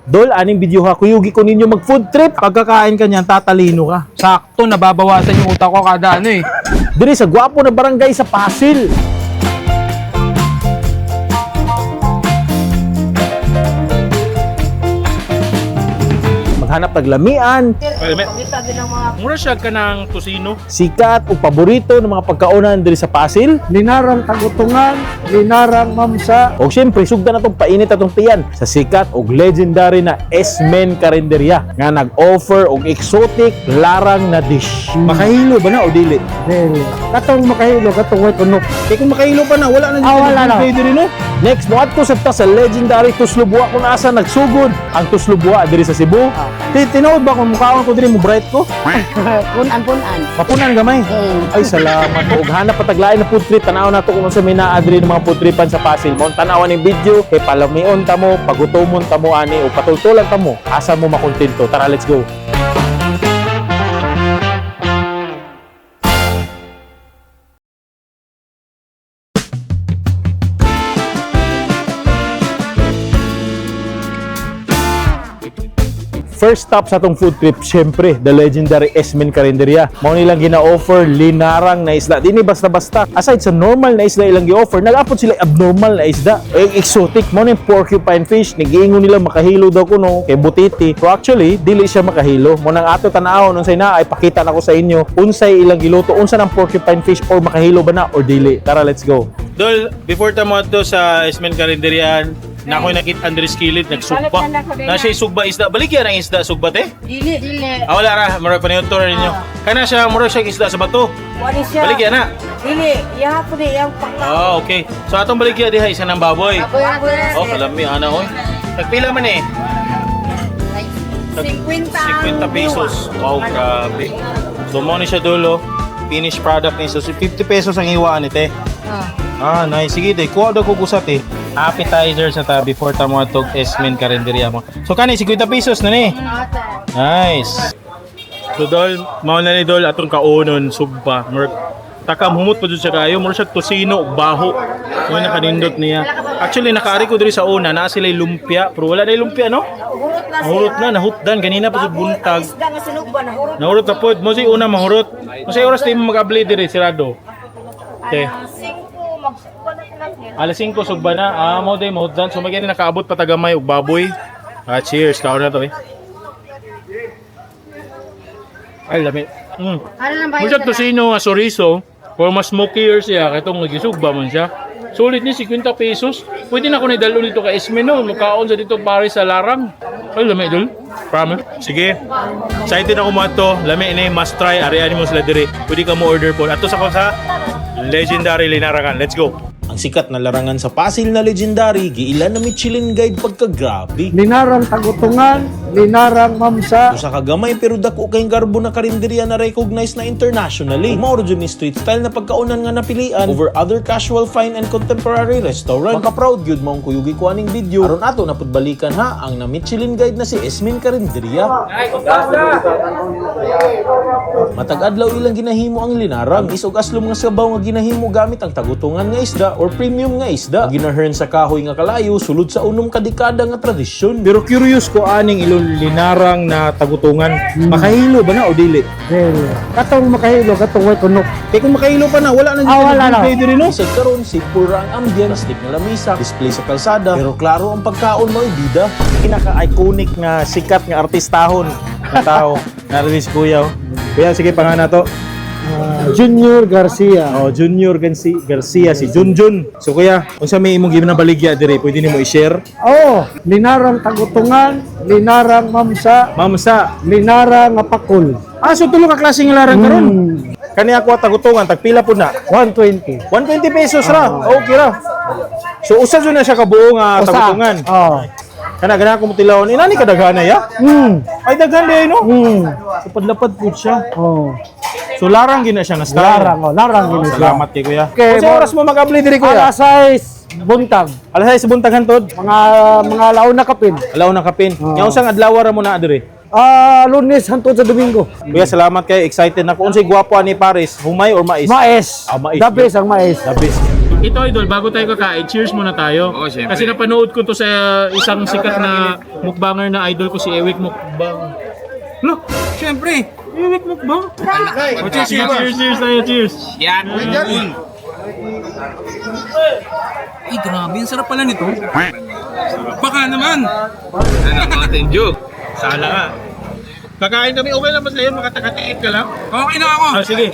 Dol, aning video ha, kuyugi ko ninyo mag food trip. Pagkakain ka niyan, tatalino ka. Sakto, nababawasan yung utak ko kada ano eh. Diri sa gwapo na barangay sa Pasil. Maghanap taglamian, Mura siya ka ng tusino. sikat o paborito ng mga pagkaonan diri sa Pasil. Linarang Tagutungan, Linarang Mamsa. O siyempre, sugdan na itong painit atong tiyan sa sikat og legendary na Esmen Carinderia nga nag-offer og exotic larang na dish. Makahilo ba na o dili? Dili. Katong makahilo, katong way kunok. Kaya kung makahilo pa na, wala na Ah, wala na. diri, no? Next, moadto sad ta sa legendary Tuslobua kung asa nagsugod ang Tuslobua diri sa Cebu. Tinuod ba kung mukaon ko diri mo bright ko? Punan-punan. Papunan gamay. Ay, salamat. Og hanap pataglain na food trip. Tanaw na to kung unsa may naa diri ng mga food tripan sa Pasil. Mo tanawan ning video kay palamion ta mo, pagutomon ta mo ani o patultulan ta mo. Asa mo makontento. Tara, let's go. First stop sa atong food trip, syempre, the legendary Esmen Carinderia. Mao nilang gina-offer linarang na isda. Dini basta-basta. Aside sa normal na isda ilang gi-offer, nag-apod sila abnormal na isda. Eh, exotic mo ni porcupine fish. Nigiingon nila makahilo daw kuno kay butiti. So actually, dili siya makahilo. Mo nang ato tan-awon unsay na ay pakita nako sa inyo unsay ilang giluto, unsa nang porcupine fish or makahilo ba na or dili. Tara, let's go. Dol, before ta mo adto sa Esmen Carinderian, na ako'y nakita Andres Kilid, nagsugba. Na siya sugba isda. Baligya ng isda sugba te? Dili. Dili. Ah, wala ra, mura pa niyo tour ninyo. Kana siya, mura siya isda sa bato. Wala siya. Baligya na. Dili. Iya po di yang pangka. Ah, okay. So atong baligya diha isa ng baboy. Aboy. Oh, kalami ana oy. Tagpila man eh? 50. 50 pesos. Wow, grabe. So mo ni siya dulo. Finished product ni so 50 pesos ang iwaan ni te. Ah, nice. Sige, te. Kuha daw ko gusat eh. Appetizer sa ta before ta mo atog Esmen Carinderia mo. So kani 50 pesos na ni. Nice. So dol, mao na ni dol atong kaunon sugba. Murag takam humot pa jud siya kayo, murag siya tosino ug baho. Mo na kanindot niya. Actually nakaari ko diri sa una, naa sila lumpia, pero wala na lumpia no. Hurot na siya. Nahurot na, nahutdan ganina pa jud buntag. Isda nga sinugba nahurot. Nahurot na pod, mo si una mahurot. Mo sa oras di mo mag-abli diri sirado. Te. 5 magsugba na sila. Alas 5 sugba na. Ah, mo day mahutdan. So magani nakaabot pa tagamay og baboy. Ah, cheers. Kaon na to eh. Ay, lami. Ano lang ba Musag tosino nga chorizo, pero mas smokier siya katong nagisugba man siya. Sulit ni 50 pesos. Pwede na ako ni dito kay Esme no, mukaon sa dito pare sa larang. Ay, lami dol. Promise. Sige. Excited ako mo ato. Lami ni must try arian mo sila diri. Pwede ka mo order po. Ato sa ko sa Legendary Linarangan. Let's go. Ang sikat na larangan sa Pasil na legendary, giilan na Michelin Guide pagkagrabe. Linarang Tagutungan, Linarang Mamsa. Usa ka gamay pero dako kay garbo na karinderya na recognized na internationally. Mao ra jud ni street style na pagkaunan nga napilian over other casual fine and contemporary restaurant. Maka-proud gyud maong kuyugi ko aning video. Aron ato napud balikan ha ang na Michelin Guide na si Esmin Carinderia. Matag adlaw ilang ginahimo ang linarang. Ang isog aslom nga sabaw nga ginahimo gamit ang tagutungan nga isda or premium nga isda. Ang Ginahern sa kahoy nga kalayo sulod sa unom ka dekada nga tradisyon. Pero curious ko aning ilong linarang na tagutungan. Makahilo ba na o dili? Dili. Katong makahilo, katong way kunok. Kay kung makahilo pa na, wala na Ah, wala na. diri no. Sa karon simple ra ang ambience, plastic nga lamisa, display sa kalsada, pero klaro ang pagkaon mo'y bida. Pinaka-iconic nga sikat nga artistahon nga tao. Narinig si Kuya. Oh. Kuya, sige pangana to. Ah, Junior Garcia. Oh, Junior Garcia, Garcia si Junjun. So kuya, unsa may imong ginabaligya dire, pwede nimo i-share? Oh, Linarang Tagutungan, Linarang Mamsa, Mamsa. Linarang Apakul. Ah, so tulo ka klase nga larang karon. Hmm, Kani ako at tagutungan, tagpila pud na. 120. 120 pesos ra. Okay ra. So usa jud na siya kabuo nga Usa. tagutungan. Oh. Kana gana ko motilawon. Inani ka daghana ya? Ay daghan di no. So padlapad pud siya. Oh. So larang gina siya nga style. Larang, oh, larang gina siya. Salamat kay kuya. Okay, Unsa oras mo mag-apply diri kuya? Alas 6 buntag. Alas 6 buntag hantod. Mga launa kapin. Alaw na kapin. Oo. Nya unsang adlaw ra mo na diri? Ah, Lunes hantod sa Domingo. Kuya, salamat kay excited na ko. Unsay gwapo ani Paris, humay or mais? Mais. Ah, mais. The best ang mais. The best. Ito, idol, bago tayo kakain, cheers muna tayo. Oo, syempre. Kasi napanood ko to sa isang sikat na mukbanger na idol ko, si Ewik Mukbang. Look! Siyempre. Ewik Mukbang! Oh, cheers, cheers, cheers, cheers tayo, cheers! Yan. Ay, grabe. Ang sarap pala nito. Baka naman. Ano, Mountain Dew. Sala nga. Kakain kami, okay lang ba sa'yo? Makatakatiit ka lang? Okay na ako. Ah, sige.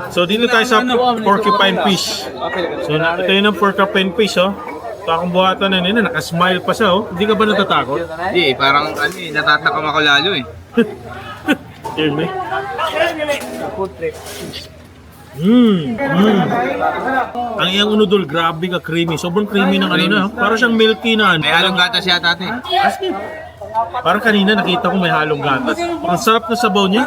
So, dito tayo sa porcupine fish. So, ito yun ang porcupine fish, oh. Ito akong buhatan na nila, nakasmile pa siya, oh. Hindi ka ba natatakot? Hindi, parang ano eh, natatakam ako lalo eh. Cheers, mate. Ang iyang unudol, grabe ka creamy. Sobrang creamy ng ano na. Parang siyang milky na ano. May halong gatas yata ate. Parang kanina nakita ko may halong gatas. Ang sarap na sabaw niya.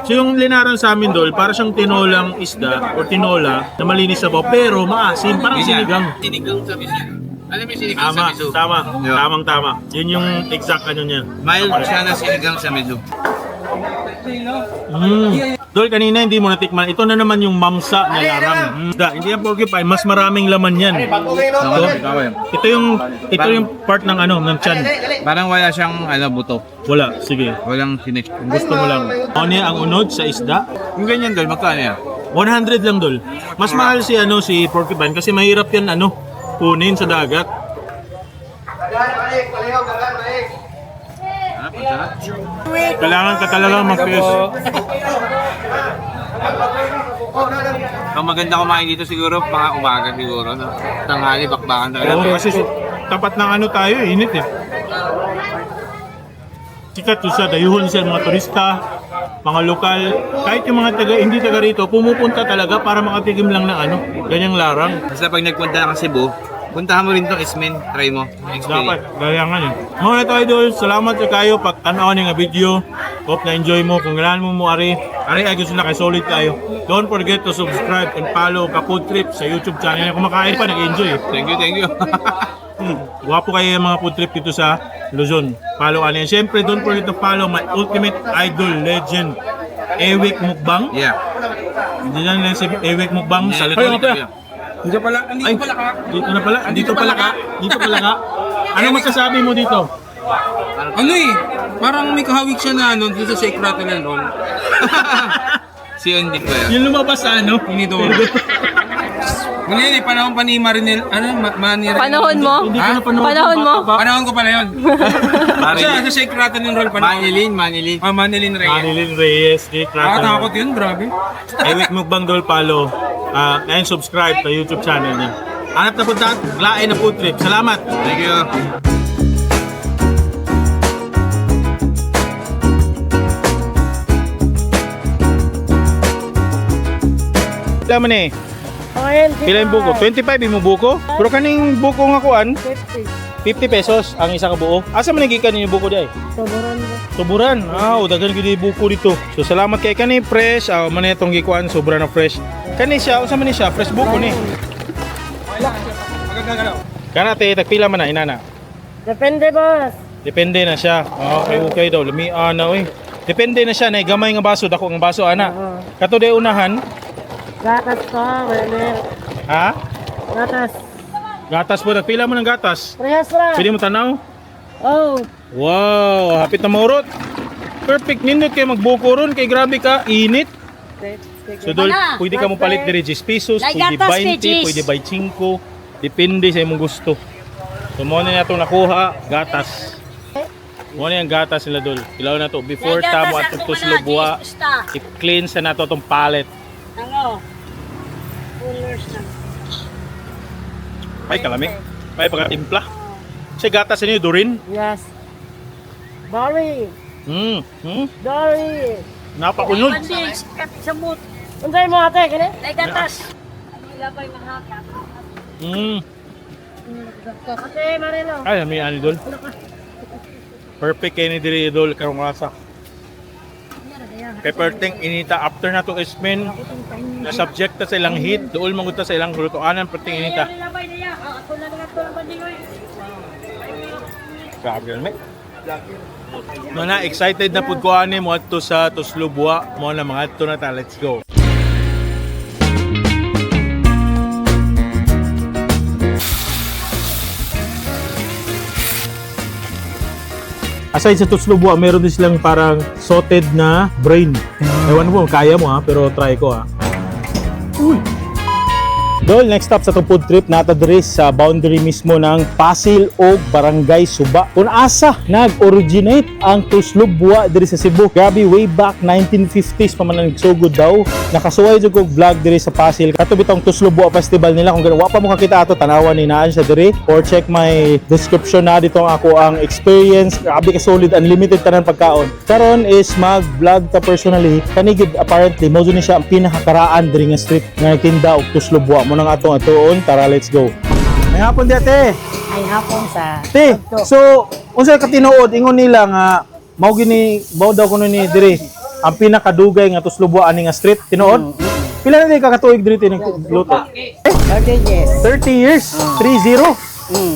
So yung linaran sa amin dol, para siyang tinolang isda or tinola na malinis sabaw pero maasim, parang sinigang. Sinigang sa miso. Alam mo yung sinigang Tama, sa miso? tama, Yeah. tamang tama. Yun yung exact ano niya. Mild siya na sinigang sa miso. Dol, kanina hindi mo natikman. Ito na naman yung mamsa na larang. Da, hindi yan porcupine, mas maraming laman yan. Ito, Ito yung part ng ano, ng tiyan. Parang wala siyang ano, buto. Wala, sige. Walang sinik. Kung gusto mo lang. Ano ang unod sa isda? Yung ganyan dol, magkano yan? 100 lang dol. Mas mahal si ano si porcupine kasi mahirap yan ano kunin sa dagat. Kailangan ka talaga mag-fish. Ang maganda kumain dito siguro, mga umaga siguro. No? Tanghali, bakbakan talaga. Oo, kasi tapat ng ano tayo, init eh. Sikat yun siya, dayuhon siya mga turista, mga lokal, kahit yung mga taga, hindi taga rito, pumupunta talaga para makatikim lang ng ano, ganyang larang. Basta pag nagpunta ka Cebu, puntahan mo rin tong Ismin, try mo. Dapat, gayangan eh. Mga ito idol, salamat sa kayo pag tanaw ni nga video. Hope na enjoy mo. Kung ganahan mo mo ari, ari ay gusto na kay solid tayo. Don't forget to subscribe and follow Kapood Trip sa YouTube channel. Kumakain pa, nag-enjoy eh. Thank you, thank you. Guwapo kayo yung mga food trip dito sa Luzon. Follow ano yan. Siyempre, don't forget to follow my ultimate idol legend, Ewik Mukbang. Yeah. Hindi lang lang si Ewik Mukbang. Sa Ay, Ay, okay. Dito pala, andito pala ka. Dito na pala. Dito pala ka. Dito pala ka. Ano masasabi mo dito? Ano eh, parang may kahawig siya na ano, dun sa Shake Rattle and Roll. Si Andy ko yun. Yung lumabas sa ano? Inidoro. Ano yun eh, panahon pa ni Marinel, ano, Manny Panahon mo? Hindi ko napanood. Panahon mo? Bata pa. Panahon ko pala yun. Siya, sa Shake Rattle and Roll panahon. Manilin, Manilin. Ah, Manilin Reyes. Manilyn Reyes. Shake Rattle. Nakakatakot yun, grabe. Ewik Mukbang Dol follow. And subscribe sa YouTube channel niya. Hanap na punta, lain na food trip. Salamat! Thank you. Pila man eh? Pila yung buko? 25 yung buko? Pero kaning buko nga kuan? 50. 50 pesos ang isa ka buo. Asa man nagikan ninyo buko di ay? Sobrang Tuburan. Ah, o daghan gyud yung buko dito. So salamat kay kani fresh. Ah, man itong gikuan sobra na fresh. Kani siya, unsa man ni siya? Fresh buko ni. Kana te tagpila man na inana. Depende, boss. Depende na siya. Okay, okay daw. Lumia na oy. Depende na siya na gamay nga baso dako nga baso ana. Kato day unahan, Gatas pa, wala. ha? Gatas. Gatas po, tagpila mo ng gatas. Parehas ra. Pwede mo tanaw? Oh, Wow, hapit na maurot. Perfect nindot kay magbuko ron kay grabe ka init. So dol, pwede ka mo palit diri 10 pesos, Like pwede gatas, 20, Regis. pwede 25, depende sa imong gusto. So mo na natong nakuha, gatas. Mo na yung gatas nila dol. Ilaw na to before tamo at tuslo buwa, i-cleanse na nato tong palate. Ano? Coolers na. Ay kalami. Ay pagkatimpla. Sa gatas ninyo durin. Yes. Barry! Barry! Napakunod. Samot. Unsay mo ate kini? Lay gatas. Ate Marilo. Ay, may ani dol. Perfect kay ni diri idol karong rasa. Kay perting inita after na to ismin na subject ta sa ilang heat, duol man gud ta sa ilang lutuanan perting inita. Grabe man. No na excited na pud ko ani mo adto sa Tuslobua, mo na mga adto na ta, let's go. Aside sa tuslob buwa, meron din silang parang sauteed na brain. Ewan ko kung kaya mo ha, pero try ko ha. Uy! Dol, next stop sa itong food trip, nata diri sa boundary mismo ng Pasil o Barangay Suba. Kung asa nag-originate ang tuslob buwa diri sa Cebu. Grabe, way back 1950s pa man ang nagsugod daw. Nakasuway jud kog vlog diri sa Pasil. Kato bitong Tuslob Buwa Festival nila. Kung wa pa mo kakita ato, tanawan ni naan siya diri or check my description na dito ang ako ang experience. Grabe ka solid, unlimited tanan pagkaon. Karon is mag-vlog ta personally. Kanigid apparently mao jud ni siya ang pinakakaraan diri nga street nga nagtinda og tuslob buwa. Mo nang atong atuon. Tara, let's go. May hapon di, ate. Ay hapon sa Te, so unsa ka tinuod ingon nila nga mao gini mao daw kuno ni diri ang pinakadugay nga tuslob buwa ani nga street tinuod? Pila na di ka katuig diri te nagluto? 30 years. 30 years, 30.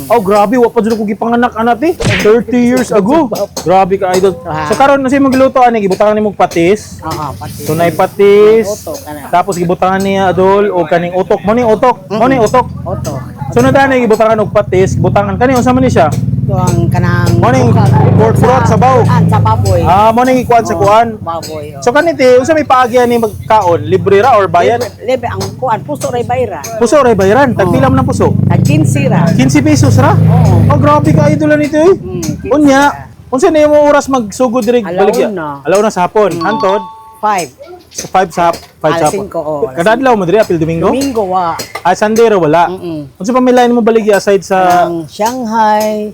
Oh, grabe, wa pa jud ko gipanganak ana te. 30 years ago. Grabe ka, idol. So karon na mo giluto ani gibutangan nimo og patis. Oo, pati. Tunay patis. Utok, ana. Tapos gibutangan niya adol og kaning utok. Mo ni utok. Mo ni utok. Oto. Sunod ani gibutangan og patis, gibutangan kani unsa man ni siya? Ito ang kanang Morning, pork broth, sabaw. Ah, sa baboy. Ah, mo ni gikuan sa kuan. Baboy. Oh. So kani te, unsa may paagi ani magkaon? Libre ra or bayad? Libre, libre ang kuan puso ray bayra. Puso ra bayaran. Tagpila man ang puso? Tag 15 ra. 15 pesos ra? Oo. Oh, grabe ka idol nito eh. 15 Unya, ra. unsa na imong oras magsugod diri Alauna. baligya? Alauna sa hapon. Hantod 5. sa 5 sa 5 sa Alas hapon. 5, oo, alas Kada adlaw mo diri apil Domingo? Domingo wa. Ah, Sunday ra wala. Unsa pa may line mo baligya aside sa Ang Shanghai,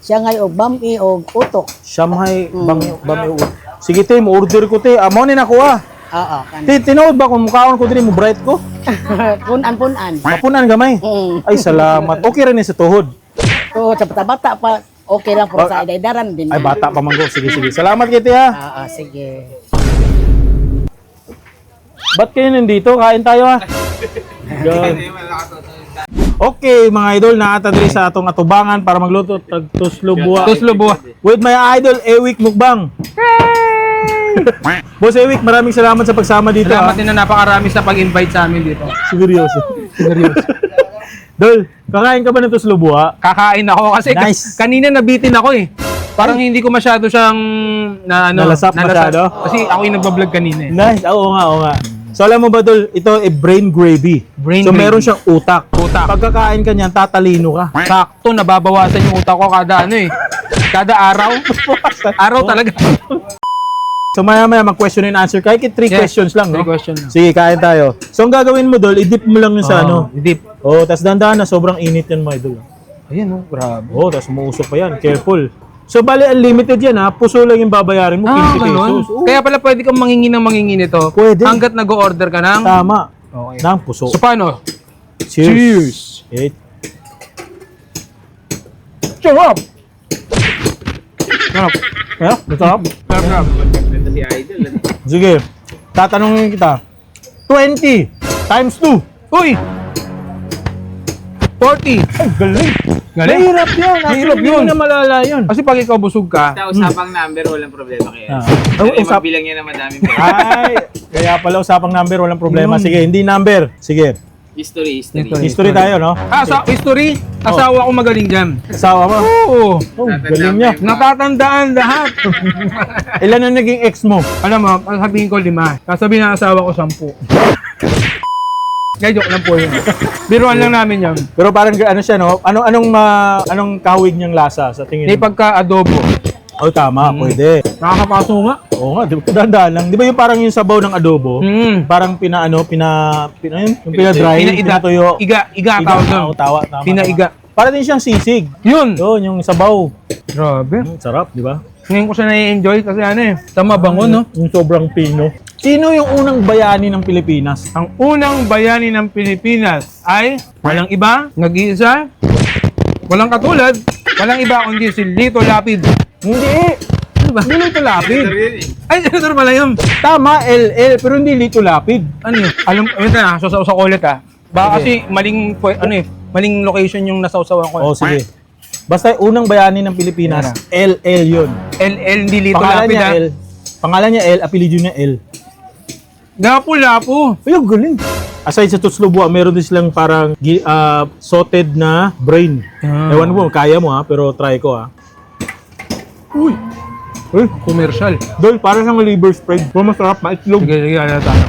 Shanghai og Bami og utok. Shanghai bang bang. Sige te, mo order ko te. Amo ni nako ah. Oo, kan. Te, tinuod ba kung mukaon ko diri mo bright ko? Punan-punan. Mapunan gamay. Ay, salamat. Okay ra ni sa tuhod. To sa bata pa okay lang pero sa idaydaran din. Ay, bata pa man ko. Sige, sige. Salamat kay te ha. Oo, sige. Ba't kayo nandito? Kain tayo ha. Gan. Okay, mga idol, naata diri sa atong atubangan para magluto tag tuslo buwa. Tuslob buwa. With my idol Ewik Mukbang. Boss Ewik, maraming salamat sa pagsama dito. Salamat Ha. din na napakarami sa pag-invite sa amin dito. Seryoso. Seryoso. Dol, kakain ka ba ng tuslo buwa? Kakain ako kasi Nice. kanina nabitin ako eh. Parang hindi ko masyado siyang na ano, Nalasap masyado? Kasi ako yung nagba-vlog kanina eh. Nice. Oo nga, oo nga. So alam mo ba, Dol, ito ay brain gravy. Brain So gravy. meron siyang utak. Utak. Pagkakain ka niyan, tatalino ka. Sakto, nababawasan yung utak ko kada ano eh. Kada araw. Araw talaga. So maya-maya mag-question and answer. Kahit three Yes, questions lang, no? three question lang. Sige, kain tayo. So ang gagawin mo, Dol, i-dip mo lang yun sa ano. Dip. Oh, tas dandahan na sobrang init yan, mga idol. Ayan oh, grabe. Oh, tas umuusok pa yan. Careful. So bali unlimited yan ha. Puso lang yung babayarin mo, 15 Ah, ganun. pesos. Oo. Kaya pala pwede kang mangingi ng mangingi nito. Pwede. Hanggat nag-order ka ng... Tama. Okay. Ng puso. So paano? Cheers. Eh, Sarap! Sarap. yeah, masarap. Sarap, sarap. Sige. Tatanungin kita. 20 times 2. Uy! 40! Ay, galing. Galing. Mahirap yun. Actually, Mahirap hindi mo yun. na malala yun. Kasi pag ikaw busog ka, Sa usapang number, walang problema kaya. Ah. Pero Oh, usap- magbilang yan ng madaming pera. Ay, kaya pala usapang number, walang problema. Sige, hindi number. Sige. History, history. History. History tayo, no? Ah, sa history, asawa ko magaling dyan. Asawa mo. Oo. Oh, galing niya. Natatandaan lahat. Ilan na naging ex mo? Alam mo, ang sabihin ko 5. Sasabihin ng asawa ko 10. Kaya joke lang po yun. Biruan lang namin yan. Pero parang ano siya, no? Anong anong anong kahawig niyang lasa sa tingin May mo? pagka-adobo. Oh, tama, pwede. Nakakapaso nga. Oo nga, di ba? Dahan-dahan lang. Di ba yung parang yung sabaw ng adobo? Parang pinaano, pina, pina yun? Yung pina-dry, Pinaiga. pinatuyo. Iga, iga tawag doon. Oo, tawa, tama. Pinaiga. Tama. Para din siyang sisig. Yun. Yun, yung sabaw. Grabe. Sarap, di ba? Ngayon ko siya nai-enjoy kasi ano eh. Tama bango, no? Yung sobrang pino. Sino yung unang bayani ng Pilipinas? Ang unang bayani ng Pilipinas ay walang iba, nag-iisa, walang katulad, walang iba kundi si Lito Lapid. Hindi. Ano ba? Hindi Lito Lapid. Ay, senator pala yun. Tama, LL, pero hindi Lito Lapid. Ano yun? Alam, wait na, sasawsaw ko ulit ah. Baka kasi maling, ano eh, maling location yung nasawsawan ko. Oh, sige. Basta unang bayani ng Pilipinas, LL yun. LL, hindi Lito Pangalan Lapid niya ah. L. Pangalan niya L, apelyido niya L. Lapu-lapu. Ay, ang galing. Aside sa tuslo buwa, meron din silang parang sauteed na brain. Ah. Ewan ko, kaya mo ha, pero try ko ha. Uy! Uy, Commercial. Dol, para siyang liver spread. Pero masarap, maitlog. Sige, sige, ano tayo.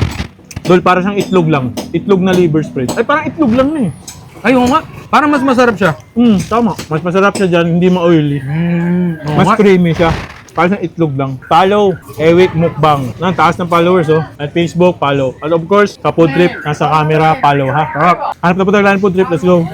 Dol, para siyang itlog lang. Itlog na liver spread. Ay, parang itlog lang na eh. Ay, oo nga. Parang mas masarap siya. Tama. Mas masarap siya dyan, hindi ma-oily. Oo Mas nga. creamy siya. Parang siyang itlog lang. Follow, Ewik Mukbang. Ang taas ng followers, oh. At Facebook, follow. At of course, sa food trip, nasa camera, follow, ha? Sarap. Hanap na po tayo ng food trip. Let's go.